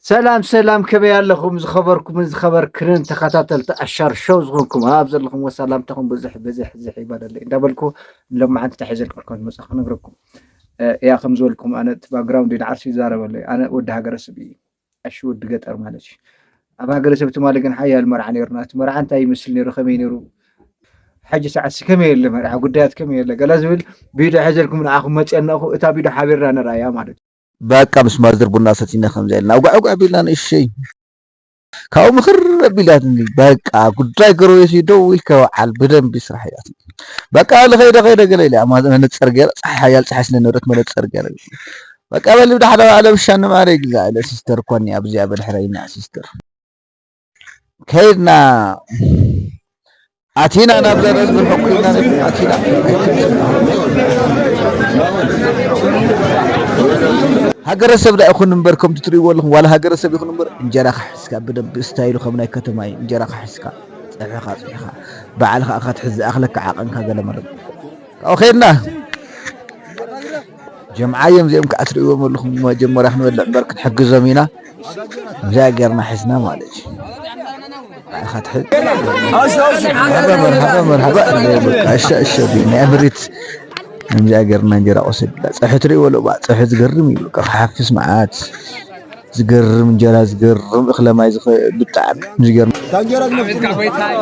ሰላም ሰላም፣ ከመይ ኣለኹም? ዝኸበርኩምን ዝኸበርክንን ተኸታተልቲ ኣሻር ሾው ዝኾንኩም ኣብ ዘለኹምዎ ሰላምታኹም ብዝሕ ብዝሕ ዝሕ ይበለለይ እንዳበልኩ፣ ሎማዓንቲ እንታይ ሒዘልኩም ከም ዝመጻኹ ክነግረኩም። እ፣ እያ ከም ዝበልኩም ኣነ እቲ ባክግራውንድ ንዓርሱ ይዛረበለይ። ኣነ ወዲ ሃገረሰብ እየ። ኣሹ ወዲ ገጠር ማለት እዩ። ኣብ ሃገረሰብ ትማሊ ግን ሓያል መርዓ ነይሩና። እቲ መርዓ እንታይ ይመስል ነይሩ? ከመይ ነይሩ? ሕጂ ሰዓትሲ ከመይ የለ መርዓ ጉዳያት ከመይ የለ ገለ ዝብል ቪድዮ ሒዘልኩም ንዓኹም መፅአ ኣለኹ። እታ ቪድዮ ሓቢርና ንርኣያ ማለት እዩ። በቃ ምስ ማዘር ቡና ሰቲና ከምዚኣ ኢልና ኣጓዕጓዕ ኣቢልና ንእሸይ ካብኡ ምኽር ኣቢላትኒ። በቃ ጉዳይ ጎረቤት እዩ፣ ደው ኢልካ ወዓል ብደንቢ ስራሕ ኢላትኒ። በቃ ልኸይደ ኸይደ ገለ ኢለ መነፀር ገይረ ፀሓይ ሓያል ፀሓይ ስለ ነበረት መነፀር ገይረ በቃ በል ብዳሕዳ ኣለብሻኒ ማረ ይግዛእ ኢለ ሲስተር ኮኒ ኣብዚኣ በድሕረይና ሲስተር ከይድና ኣቲና ናብ ዘረዝ ብርሑቕ ኮይና ኣቲና። ሃገረሰብ ዳ ይኹን እምበር ከምቲ ትርእይዎ ኣለኹም ዋላ ሃገረሰብ ይኹን እምበር እንጀራ ክሕዝካ ብደንብ ስታይሉ ከም ናይ ከተማ እዩ። እንጀራ ክሕዝካ ፀብሕኻ ፅሒኻ ባዕልኻ እኻ ትሕዝ ዝኣኽለካ ዓቐንካ ገለ መረብ ካብኡ ከይድና ጀምዓ እዮም እዚኦም ከዓ ትርእይዎም ኣለኹም። መጀመርያ ክንበልዕ እምበር ክንሕግዞም ኢና። እዚኣ ጌርና ሒዝና ማለት እዩ። ንዓኻ ትሕዝ። መርሓባ፣ መርሓባ፣ መርሓባ። በቃ እሸ፣ እሸ፣ ቢ ናይ ኣምሪት። ከምዚኣ ጌርና እንጀራ ቆሰድላ። ፀብሒ ትርእይዎ ኣለኹም። ፀብሒ ዝገርም እዩ። በቃ ክሓፍስ መዓት። ዝገርም እንጀራ፣ ዝገርም እኽለ ማይ፣ ዝኸ-፣ ብጣዕሚ ዝገርም።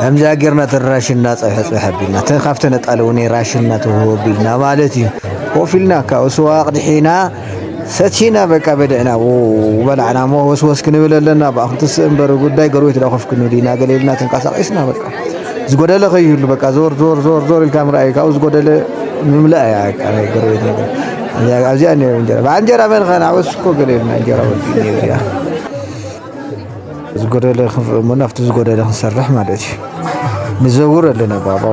ከምዚኣ ጌርና ተራሽና ፀብሒ፣ ፀብሒ ኣቢልና፣ ተ-፣ ካብተን ኣጣል እውን ራሽና ተውህቦ ኣቢልና ማለት እዩ። ኮፍ ኢልና፣ ካብኡ ስዋ ኣቕዲሒና፣ ሰቲና፣ በቃ በልዕና፣ ው-፣ በላዕና። እሞ ወስወስ ክንብል ኣለና፣ ብኣኹም ትስእ እምበር ጉዳይ ገርቤት ዳ ኮፍ ክንብል ኢና፣ ገለ ኢልና ተንቀሳቒስና፣ በቃ። ዝጎደለ ከይህሉ፣ በቃ፣ ዞር፣ ዞር፣ ዞር፣ ዞር ኢልካ ምርኣይ፣ ካብኡ ዝጎደለ ምምላእ እያ፣ በቃ፣ ናይ ገርቤት ነገር። ኣብዚኣ፣ ኣብዚኣ እኒኦ እንጀራ። ብዓል እንጀራ መን ኸ ንዓወስ እኮ ገለ ኢልና እንጀራ ወዲ እኒኦ እዚኣ። ዝጎደለ ክንፍ-፣ እሞ ናብቲ ዝጎደለ ክንሰርሕ ማለት እዩ። ንዘውር ኣለና፣ ባባ።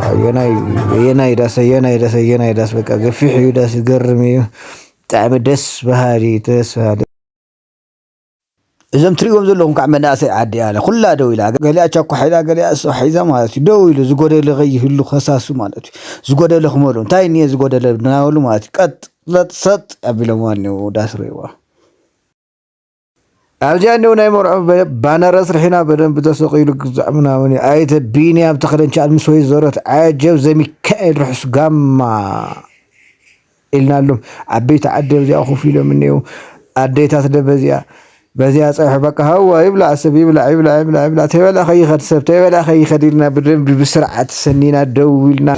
ኣየናይ፣ ኣየናይ ዳስ፣ ኣየናይ ዳስ፣ ኣየናይ ዳስ፣ በቃ፣ ገፊሕ እዩ ዳስ፣ ዝገርም እዩ። ብጣዕሚ ደስ በሃሊ፣ ደስ በሃሊ። እዞም ትሪእዎም ዘለኹም ከዓ መናእሰይ ዓዲ ኣለ። ኩላ ደው ኢላ። ገሊኣ ቻኳ ሒዛ፣ ገሊኣ እሷ ሒዛ ማለት እዩ። ደው ኢሉ ዝጎደለ ከይህሉ ከሳሱ ማለት እዩ። ዝጎደለ ክመሉ። እንታይ እኒአ ዝጎደለ እናበሉ ማለት እዩ። ቀጥ ለጥ ሰጥ ኣቢሎምዋ እኒአው ዳስ ርእይዋ። ኣብዚኣ እኒአው ናይ መርዑ በ-፣ ባነር ኣስሪሕና በደንብ ተሰቒሉ ግዛዕ ምናምን እዩ። ኣይተ ቢንያም ተኽለንቻል ምስ ወይዘሮት ዓጀብ ዘሚካኤል ርሑስ ጋማ። ኢልናሎም። ዓበይቲ ዓዲ ኣብዚኣ ኮፍ ኢሎም እኒአው። ኣዴታት ደ በዚኣ፣ በዚኣ ፀብሒ በቃ ሃዋ ይብላዕ ሰብ ይብላዕ፣ ይብላዕ፣ ይብላዕ፣ ይብላዕ። ተይበልዐ ከይኸድ ሰብ፣ ተይበልዐ ከይኸድ ኢልና ብደንቢ ብስርዓት ሰኒና ደው ኢልና።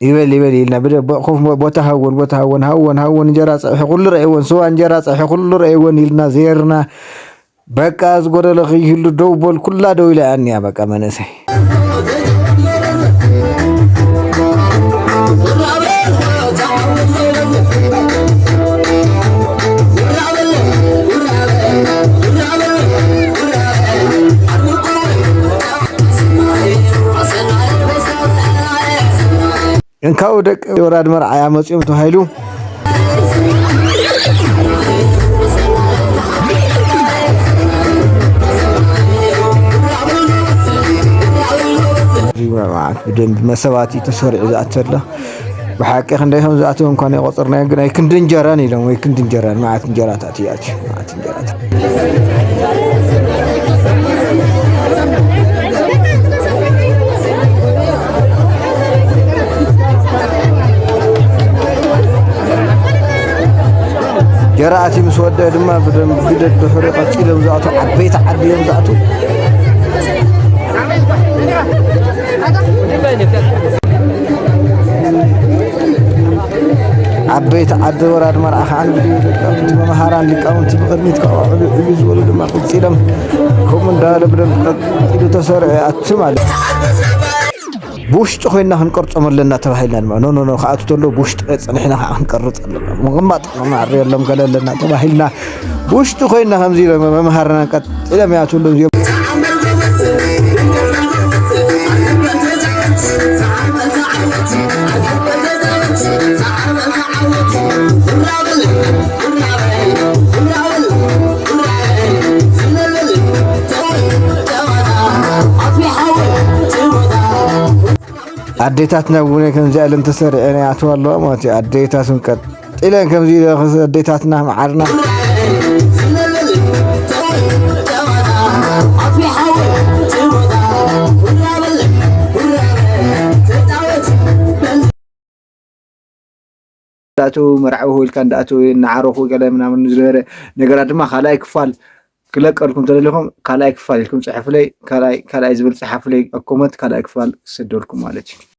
ይበል ይበል ኢልና ብደ-፣ ቦ-፣ ኮፍ ሞ-፣ ቦታ ሃወን፣ ቦታ ሃወን፣ ሃወን፣ ሃወን፣ እንጀራ ፀብሒ ኩሉ ረእይወን፣ ስዋ እንጀራ ፀብሒ ኩሉ ረእይወን ኢልና ዜርና። በቃ ዝጎደለ ከይህሉ ደው በል፣ ኩላ ደው ኢላ እያ እኒኣ በቃ መንእሰይ። እንካኡ ደቂ ወራድ መርዓ ኣመፅኦም ተባሂሉ። ብደንቢ መሰባት እዩ ተሰሪዑ ዝኣተላ። ብሓቂ ክንደይ ከም ዝኣተወ እንኳን ኣይቆፀርናዮን፣ ግን ኣይክንዲ እንጀራን ኢሎም፣ ወይ ክንዲ እንጀራን፣ መዓት እንጀራታት እዩ ኣትዩ፣ መዓት እንጀራታት። እንጀራ ኣትዩ ምስ ወደአ ድማ ብደንቢ ደድሕሪ ቀፂሎም ዝኣትዉ ዓበይቲ ዓዲ እዮም ዝኣትዉ። ዓበይቲ ዓዲ ወራድ መርዓ ከዓ ንግዲ ሊቃውንቲ መምሃራን ሊቃውንቲ ብቕድሚት ከዓ ዕብዩ ዕብዩ ዝበሉ ድማ ቅፂሎም ከምኡ እንዳበለ ብደንብ ቀፂሉ ተሰርዑ ይኣቱ ማለት እዩ። ብውሽጢ ኮይንና ክንቀርጾም ኣለና ተባሂልና ድማ ኖ ኖ ኖ ክኣቱ ተሎ ብውሽጢ ፀኒሕና ከዓ ክንቀርፅ ኣለና። ምቕማጥ መማሪ የሎም ገለ ኣለና ተባሂልና ብውሽጢ ኮይንና ከምዚ ኢሎም መምሃርና ቀጥ ኢሎም ይኣትውሉ እዮም። ኣዴታትና እውን ከምዚ ኢለን ተሰሪዐን ይኣትዋ ኣለዋ ማለት እዩ። ኣዴታት እውን ቀጢለን ከምዚ ኢለ ኣዴታትና መዓርና እንዳኣተው መርዓዊ ሆ ኢልካ እንዳኣተው እናዓረኹ ገለ ምናምን ዝነበረ ነገራት ድማ ካልኣይ ክፋል ክለቀልኩም ተደሊኹም ካልኣይ ክፋል ኢልኩም ጽሐፉለይ። ካልኣይ ካልኣይ ዝብል ጽሓፉለይ ኣብ ኮመንት ካልኣይ ክፋል ክሰደልኩም ማለት እዩ።